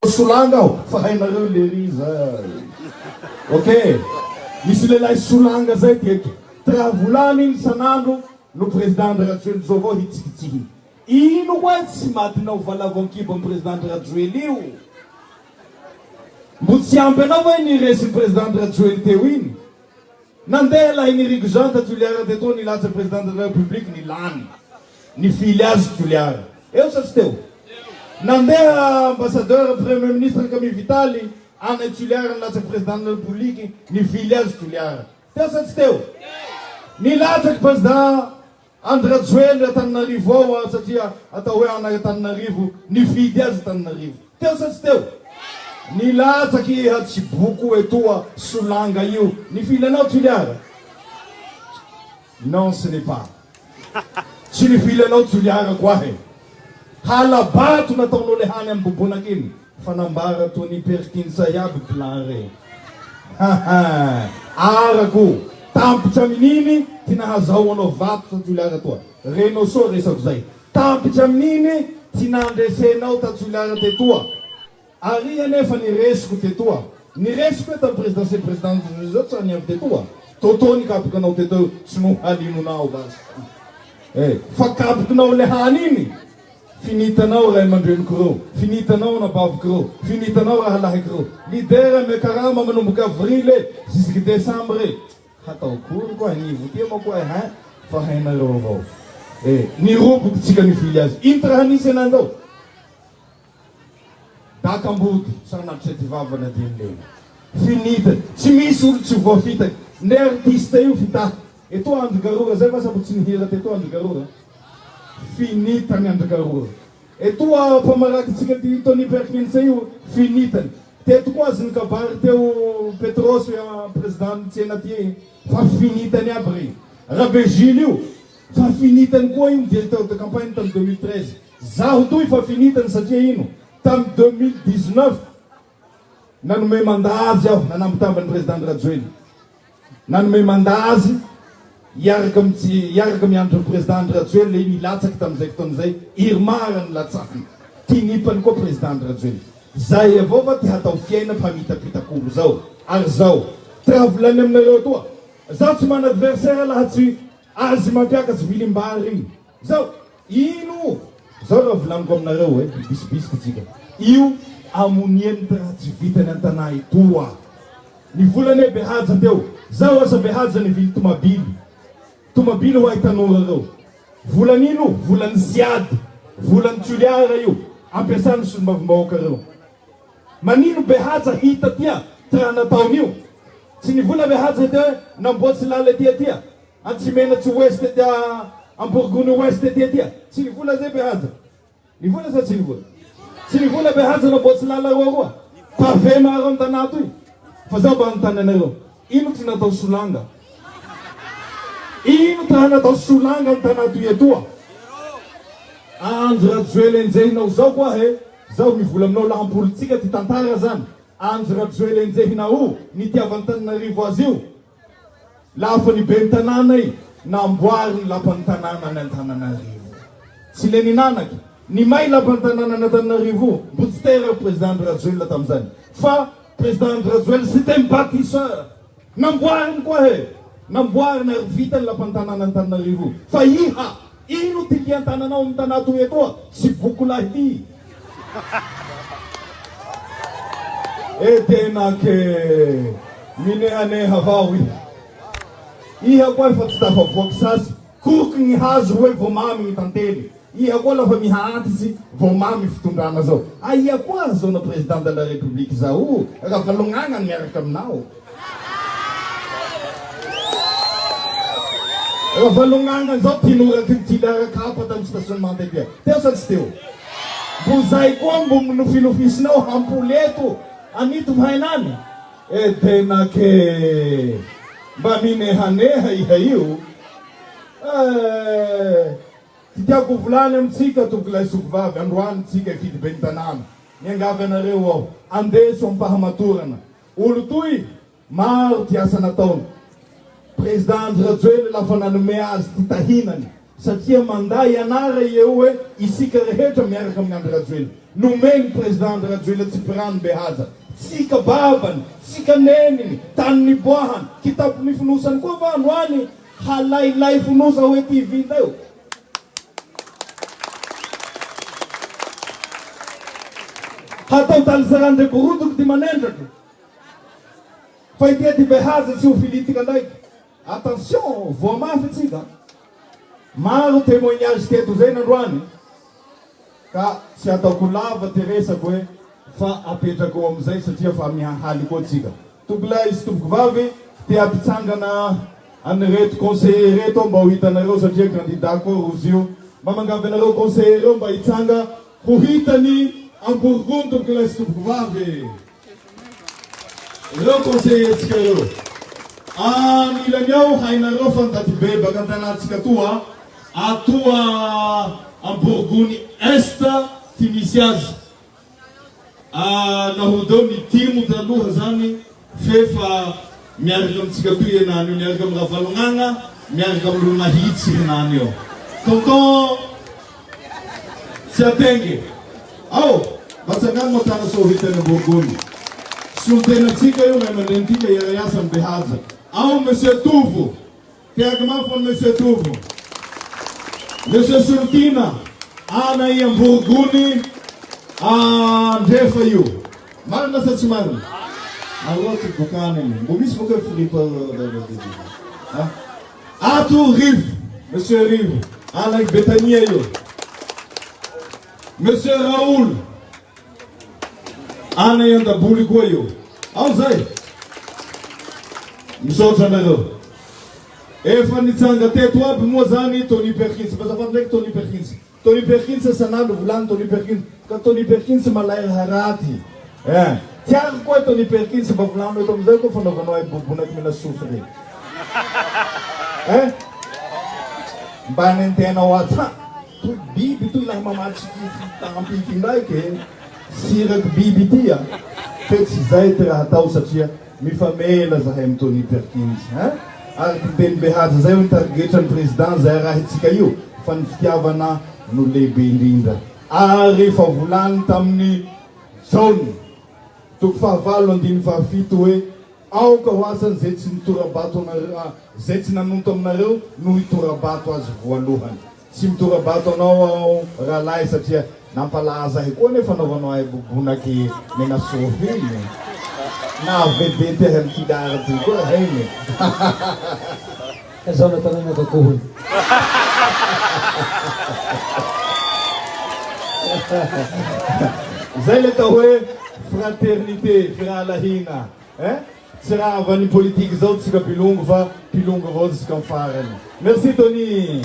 Solanga aho fa hainareo lery zay. Ok. Misy lehilahy solanga zay teto. Ty raha volany iny isan'andro no président Andry Rajoelina zao vao hitsikitsihy. Ino hoa tsy matinao valavo ankibo am président Andry Rajoelina io? Mbo tsy ampy anao va iny resin'i président Andry Rajoelina teo iny? Nandeha Lahiniriko Jean ta Toliara teto nilatsa président de la République ny lany. Nifily azy Toliara. Eo sa tsy teo? Nandeha ambassadeur premier ministre Camille Vitaly any Toliara nilatsaka président de la République nifily azy Toliara. Teo sa tsy teo? Nilatsaky président Andry Rajoelina Antananarivo ao satria atao hoe ana Antananarivo nifidy azy Antananarivo. Teo sa tsy teo? Nilatsaky iha tsy boko etoa solanga io nifily anao Toliara? Non ce n'est pas. Tsy nifily anao Toliara koa e. Hala-bato nataonao le hany am bobonaky iny fa nambara Tony Perkins iaby plan re. Haha arako tampitra amin'iny ty nahazahoanao vato ta Toliara toa. Renao soa resako zay. Tampitra amin'iny ty nandresenao ta Toliara tetoa. Ary anefa ny resiko tetoa. Ny resiko hoe tam présidentielle président zao tsy raha niavy tetoa. Toto ny kapokanao teto io tsy nohalinonao basy eh. Fa kapokinao le hany iny. Finitanao ray aman-dreniko reo, finitanao anabaviko reo, finitanao rahalahiko reo. Leader me karama manomboka avril e jusque décembre e. Hatao akory koa agnivo ty moa koa hein fa hainareo avao eh. Niroboky tsika nifily azy. Ino ty raha nisy anah zao? Daka ambody sanatria ty vavany adino lela. Finita, tsy misy olo tsy voafitaky. Ndre artiste io fitaha. Etoa Andry Garora zay vasa mbo tsy nihira tetoa Andry Garora. Finitany Andry Garora. Etoa mpamaraky tsika ty Tony Perkins io finitany. Teto koa azy nikabary teo Petros président ny tsena ty fa finitany aby rey. Rabe Gilles io fa finitany koa io directeur de campagne tam 2013. Zaho toy fa finitany satria ino? Tam 2019 nanome mandat azy aho nanambitamby ny président Andry Rajoelina. Nanome mandat azy hiaraka am tsy hiaraka miandry ny président Andry Rajoelina iny hilatsaky tamin'izay fotoana izay IRMAR nilatsahany. Tinipany koa président Andry Rajoelina. Zay avao va ty hatao fiaina mpamitapitaka olo zao? Ary zao ty raha volany aminareo atoa, zaho tsy mana adversaire laha tsy azy mampiakatsy vilim-bary iny. Zao, ino zao raha volaniko aminareo e, mibisibisiky tsika. Io amoniany ty raha tsy vitany an-tanà etoa. Ny vola anie Behaja teo. Zaho aza Behaja nivily tomabily. Tomabily ho ahy tanora reo. Volan'ino? Volan'ny Siady. Volan'ny Toliara io. Ampiasan'ny solombavambahoaka reo. Manino Behaja hita tia ty raha nataony io? Tsy ny vola Behaja teo hoe namboatsy lala ety atia. Antsimenatsy ouest ety Amborogony ouest ety atia. Tsy ny vola zay Behaja. Ny vola sa tsy ny vola? Tsy ny vola be haja na botsy lala roaroa. Pavé maro an-tanà toy. Fa zaho mba hanontany anareo, ino ty natao solanga? Ino ty raha natao solanga an-tanà toy etoa? Andry Rajoel enjehinao zao koa he, zaho mivola aminao lahampolitsika ty tantara zany, Andry Rajoel enjehinao nitiavan'Antananarivo azy io, Lafa ny ben'ny tanàna e, namboary ny lapan'ny tanàna any Antananarivo. Tsy le ninanaky, ny may lapan'ny tanàna any Antananarivo, mbo tsy teraka président Andry Rajoelina tamin'izany. Fa président Andry Rajoelina c'est un bâtisseur. Namboariny koa he, namboariny ary vita ny lapan'ny tanàna Antananarivo. Fa iha, ino ty lian-tananao amin'ny tanà toy etoa, tsy bokolahy ty. E tena ke minehaneha avao iha. Iha koa efa tsy tafavoaky sasy, koroky gny hazo roe vao mamy gny tantely. Iha koa lafa miha antitsy vao mamy fitondrana zao. Aia koa zao na président de la république zao Ravalognana miaraka aminao. Ravalognana zao tinoraky ny Tiliara kapa tamin'ny stationnement tetia. Teo sa tsy teo? Mbo zay koa mbo nofinofisinao hampoly eto anito hainany? E tena ke mba minehaneha iha io eh! Ty tiako ho volany amintsika tompokolahy sy tovovavy androany tsika hifidy ben'ny tanàna. Miangavy anareo aho, andeso am-pahamatorana. Olo toy, maro ty asa nataony. Président Andry Rajoelina lafa nanome azy ty tahinany. Satria mandà ianara eo hoe isika rehetra miaraka amin'i Andry Rajoelina. Nomen'i Président Andry Rajoelina tsipirano be haja. Tsika babany, tsika neniny, tany niboahany, kitapo nifonosany koa va androany halailay fonosa hoe ty vinta io? Hatao talisaran-dReborodoko ty manendraka. Fa ity aty Behaja tsy ho filitika ndraiky. Attention, voa mafy tsika. Maro témoignage teto zay nandroany ka tsy ataoko lava ty resako hoe fa apetrako eo amizay satria fa mihahaly koa tsika. Tompolahy sy tompokovavy te hampitsangana an'ireto conseiller reto aho mba ho hitanareo satria candidat koa rozy io. Mba mangavy anareo conseiller reo mba hitsanga ho hitany Amborogony tompokolahy sy tompokovavy. Ireo conseiller-tsika ireo. Anilany ao hainareo fa ny dadibe baka an-tanàntsika atoa atoa Amborogony Est ty misy azy. Nahody ao ny Dimo taloha zany f'efa miaraka amintsika toy henany io, miaraka amin'i Ravalognagna, miaraka amin'i Lonahitsy henany io. Tonton Tsiatenge, ao! Mba tsangano moa tana sao hita any Amborogony. Solontenantsika io, ray aman-drenintsika hiara-hiasa amin'i Behaja. Ao Monsieur Tovo! Tehaka mafy ho an'i Monsieur Tovo. Monsieur Solotiana, ana i Amborogony Andrefa io. Marina sa tsy marina? Aroa ty bokany iny. Mbo misy boka Philippe a. Ato Rivo, Monsieur Rivo, ana i Betania io. Monsieur Raoul, Ana i Andaboly koa io. Ao zay. Misaotra anareo. Efa nitsanga teto aby moa zany Tony Perkins. Mba azafady ndraiky Tony Perkins. Tony Perkins sanandro volany Tony Perkins. Ka Tony Perkins malay raha raty. Eh. Tiako koa Tony Perkins mba volano eto amizay koa fanaovanao ahy bobonaky mena sofy regny. Eh. Mba nentenao ato. Ha. Toy biby toy lahy mamatsy ity tampy ity ndraiky e! Siraky biby ity a! Fe tsy izay ty raha atao satria mifamela zahay am Tony Perkins hein! Araky ny teny Behaja zay hoe ny tarigetran'ny président zay arahitsika io fa ny fitiavana no lehibe indrindra ary efa volany tamin'ny Jaona toko fahavalo andininy fahafito hoe Aoka ho asany izay tsy nitora-bato anareo, izay tsy nanonto aminareo no hitora-bato azy voalohany. Tsy mitora-bato anao aho rahalahy satria nampalaza ahy koa anie fanaovanao ahy bobonaky menasofy iny. Nahavedety ahy amin'ity lara ty koa raha iny. Ka zao nataonanako akohony. Zay le atao hoe fraternité, firahalahiana eh! Tsy ravan'ny politique zao tsika mpilongo fa mpilongo avao jusqu'en farany. Merci Tony!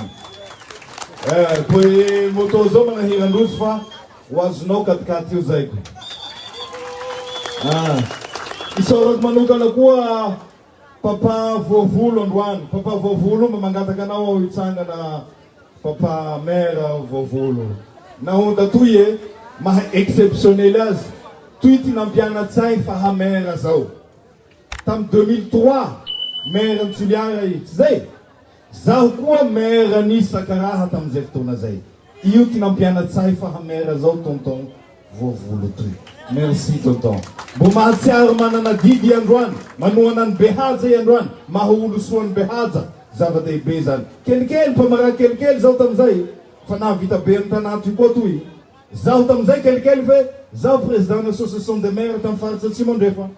Eh, koa moto zao manahirandrozy fa ho azonao katikaty io zaiko. Ah. Isaorako manokana koa Papa voavolo androany. Papa voavolo mba mangataka anao aho hitsangana Papa mère voavolo. Nahoda toy e maha exceptionnel azy toy ty nampianatsay faha mère zao. Tam 2003 mère ny Toliara i tsy zay? Zaho koa mère ny Sakaraha tamin'izay fotoana zay. Io ty nampianatsay faha mère zao tonton voavolo toy. Merci tonton. Mbo mahatsiaro manana adidy i androany, manohana an'i Behaja i androany, maha olo soa an'i Behaja, zava-dehibe zany. Kelikely, mpamaraha kelikely zaho tamizay, fa nahavita be an'i Tanato io koa toy. Zaho tamizay kelikely fe zaho président ny association des maires tam faritsy Atsimo Andrefa.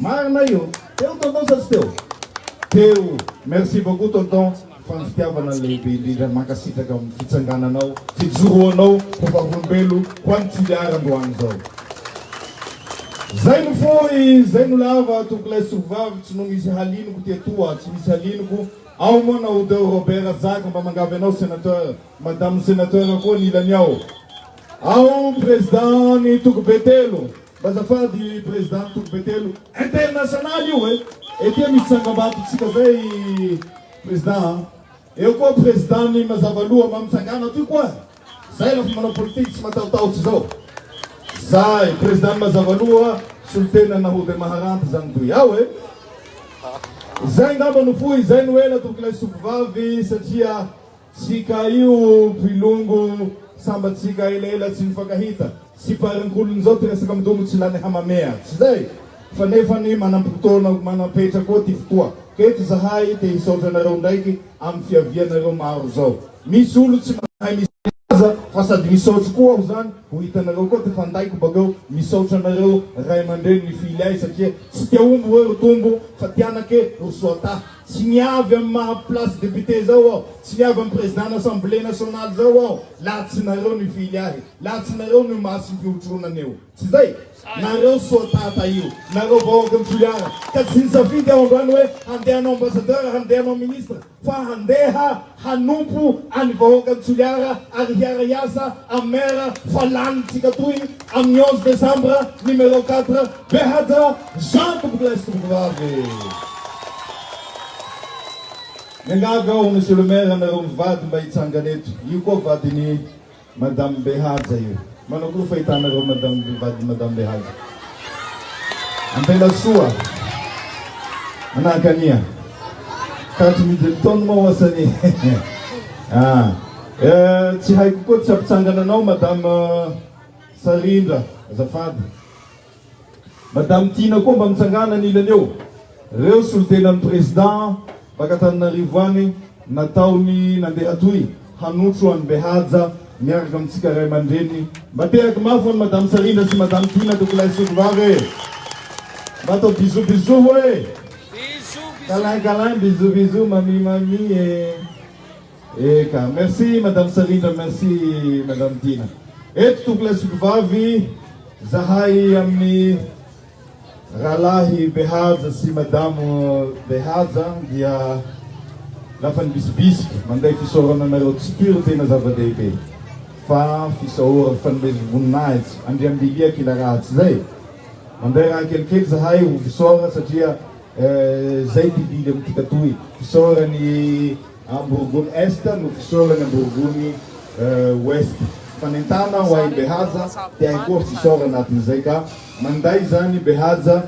Marina io. Teo tonton sa tsy teo? Teo. Merci beaucoup tonton fa ny fitiavana no lehibe indrindra. Mankasitraka amin'ny fitsangananao, fijoroanao ho vavolombelo ho an'i Toliara androany izao. Zay no fohy, zay no lava, tompokolahy sy tovovavy, tsy no misy halinoko ty atoa, tsy misy halinoko. Ao moa Nahodeo Robert Zaka mba mangavy anao sénateur, madame sénateur koa ny ilany ao. Ao président ny toko Betelo. Mba azafady président toko Betelo international io e! Ety misy tsangambato tsika zay président a! Eo koa président ny mazava loha mba mitsangana aty koa! Zay lafa manao politique tsy matahotahotsy zao! Zay président ny mazava loha solotena nahody maharanty zany toy ao e! Zay ngamba no fohy zay no ela tompokolahy sy tompovavy satria. Tsika io mpilongo sambatsika elaela tsy nifankahita, tsy parinkolony zao ty resaka midongo tsy lany hamamea, tsy zay? Fa nefany manampotoana manampetra koa ty fotoa, ka eto zahay te hisaotra anareo ndraiky amy fiavianareo maro zao. Misy olo tsy mahay milaza fa sady misaotry koa aho zany, ho hitanareo koa ty fandaiko bakeo, misaotra anareo ray aman-dreny nifily ahy satria tsy tia omby hoe ry tombo fa tianake ry soataha. Tsy niavy amin'ny maha place député zao aho, tsy niavy amin'ny président ny assemblée nationale zao aho laha tsy nareo nifily ahy, laha tsy nareo no masim-piotronana eo. Tsy zay? Nareo soa tata io, nareo vahoakan'i Toliara, ka tsy nisafidy aho androany hoe handeha hanao ambassadeur, handeha hanao ministre, fa handeha hanompo any vahoakan'i Toliara ary hiara-hiasa amin'ny maire fa lanintsika toy amin'ny 11 décembre numéro 4 Behaja Jean tompokolahy sy tompokovavy. Miangavy aho monsieur le maire anareo mivady mba hitsangana eto, io koa vadin'i Madame Behaja io. Manao akory fahitanareo madame vadin'i madame Behaja? Ampela soa. Manahaka an'ia? Katry Middleton moa asany. Ah. Eh, tsy haiko koa tsy ampitsangana anao madame Sarindra, azafady. Madame Tiana koa mba mitsangàna anilany eo. Reo solontenan'ny président baka Antananarivo any nataony nandeha toy hanotro an'i Behaja miaraka amintsika ray aman-dreniny. Mba tehaka mafy ho an'i Madame Sarindra sy Madame Tiana tokolahy sy tokovavy e! Mba atao bisous bisous hoe! Câlin câlin bisous bisous mamie mamie e! Eka, merci Madame Sarindra, merci Madame Tiana. Eto tompokolahy sy tompkovavy, zahay amin'ny rahalahy Behaja sy Madame Behaja dia lafa nibisibisiky manday fisaorana anareo tsy pure tena zava-dehibe fa fisaora fanomezam-boninahitsy Andriambilia kila raha tsy zay manday raha kelikely zahay ho fisaora satria zay ty lily amintika toy fisaora ny Amborogony Est no fisaorany Amborogony Ouest. Fanentana ho ahy Behaja dia ahy koa fisaora anatin'izay ka manday izany Behaja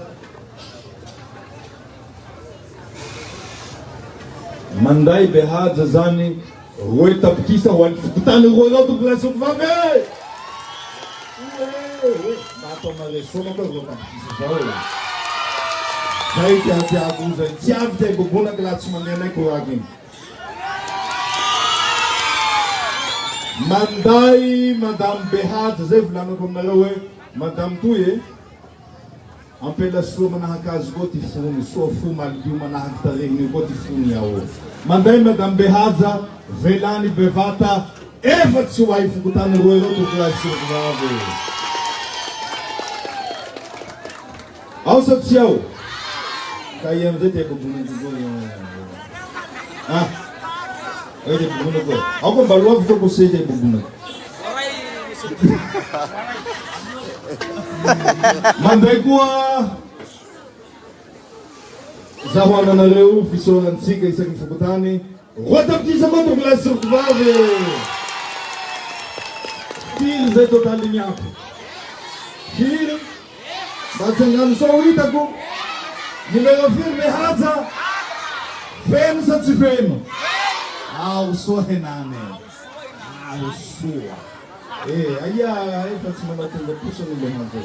manday Behaja zany 2 tapitrisa ho an'ny fokontany roa ireo tompolahy sy tompovavy e! Oe! Mba ataonareo soa manko 2 tapitrisa zao e! Zay ty hatiako zay, tsy avy ty gogonaky laha tsy mandeha anay koraky igny. Manday madame Behaja zay volanako aminareo hoe madame toy e! Ampela soa manahaka azy koa ty fony, soa fo malio manahaky tarehiny io koa ty fony ao. Manday madame Behaja, velany bevata, efa tsy ho ahy fokontany roa ireo tovolahy sy tovovavy e. Ao sa tsy ao? Ka ia amizay ty akobonako koa. Ah. Aia ty akobonako. Aoka mba loavy koa kose ty akobonako. Manday koa zaho ananareo fisaorantsika isaky ny fokontany 2 tapitrisa koa tompolahy sy tompovavy. Firy zay totaly miampy? Firy? Mba tsangano sao hitako. Numéro firy le haja? Feno sa tsy feno? Ao soa henane. Ao soa. Eh, aia efa tsy manao tonga kosa no le haja.